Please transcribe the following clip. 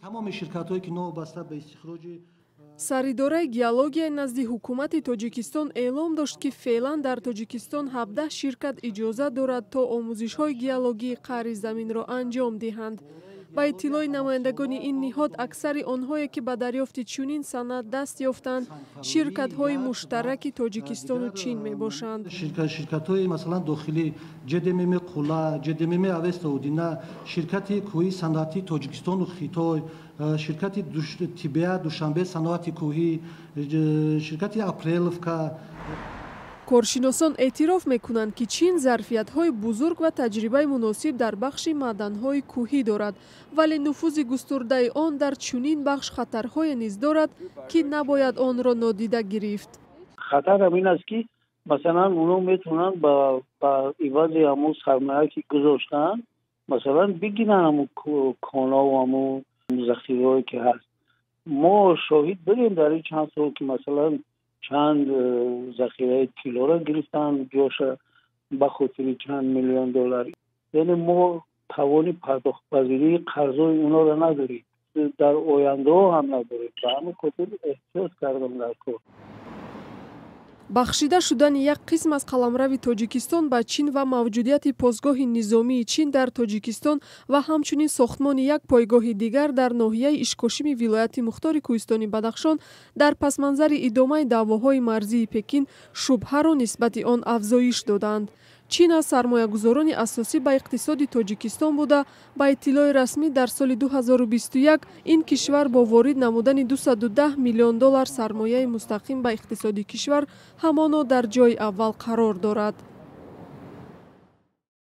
Тамоми ширкатҳое, ки новобаста ба истихроҷи. Саридораи геологияи назди ҳукумати Тоҷикистон эълом дошт, ки феълан дар Тоҷикистон 17 ширкат иҷозат дорад, то омӯзишҳои геологии қаъри заминро анҷом диҳанд. Ба иттилои намояндагони ин ниҳод, аксари онҳое, ки ба дарёфти чунин санад даст ёфтанд, ширкатҳои муштараки Тоҷикистону Чин мебошанд. Ширкатҳои, масалан, дохилӣ: ҶДММ Қулла, ҶДММ Авеста Удина, ширкати кӯҳии саноатии Тоҷикистону Хитой, ширкати Тибия Душанбе саноати кӯҳӣ, ширкати Апреловка. Коршиносон эътироф мекунанд, ки Чин зарфиятҳои бузург ва таҷрибаи муносиб дар бахши маъданҳои кӯҳӣ дорад, вале нуфузи густурдаи он дар чунин бахш хатарҳое низ дорад, ки набояд онро нодида гирифт. Хатарам ин аст, ки, масалан, онҳо метавонанд ба ивази ҳамун сармоя, ки гузоштаанд, масалан, бигиранд ҳамун конову ҳамун захираҳое, ки ҳаст. Мо шоҳид будем дар ин чанд сол, ки, масалан, чанд захираи тиллоро гирифтанд ҷоша ба хотири чанд миллион доллар. Яъне мо тавони пардохтпазирии қарзҳои онҳоро надорем, дар ояндаҳо ҳам надорем. Ба ҳамин хотир эҳтиёт кардам дар кор. Бахшида шудани як қисм аз қаламрави Тоҷикистон ба Чин ва мавҷудияти постгоҳи низомии Чин дар Тоҷикистон ва ҳамчунин сохтмони як пойгоҳи дигар дар ноҳияи Ишкошими вилояти мухтори кӯҳистони Бадахшон дар пасманзари идомаи даъвоҳои марзии Пекин шубҳаро нисбати он афзоиш доданд. Чин аз сармоягузорони асосӣ ба иқтисоди Тоҷикистон буда, ба иттилои расмӣ, дар соли 2021 ин кишвар бо ворид намудани 210 миллион доллар сармояи мустақим ба иқтисоди кишвар ҳамоно дар ҷойи аввал қарор дорад.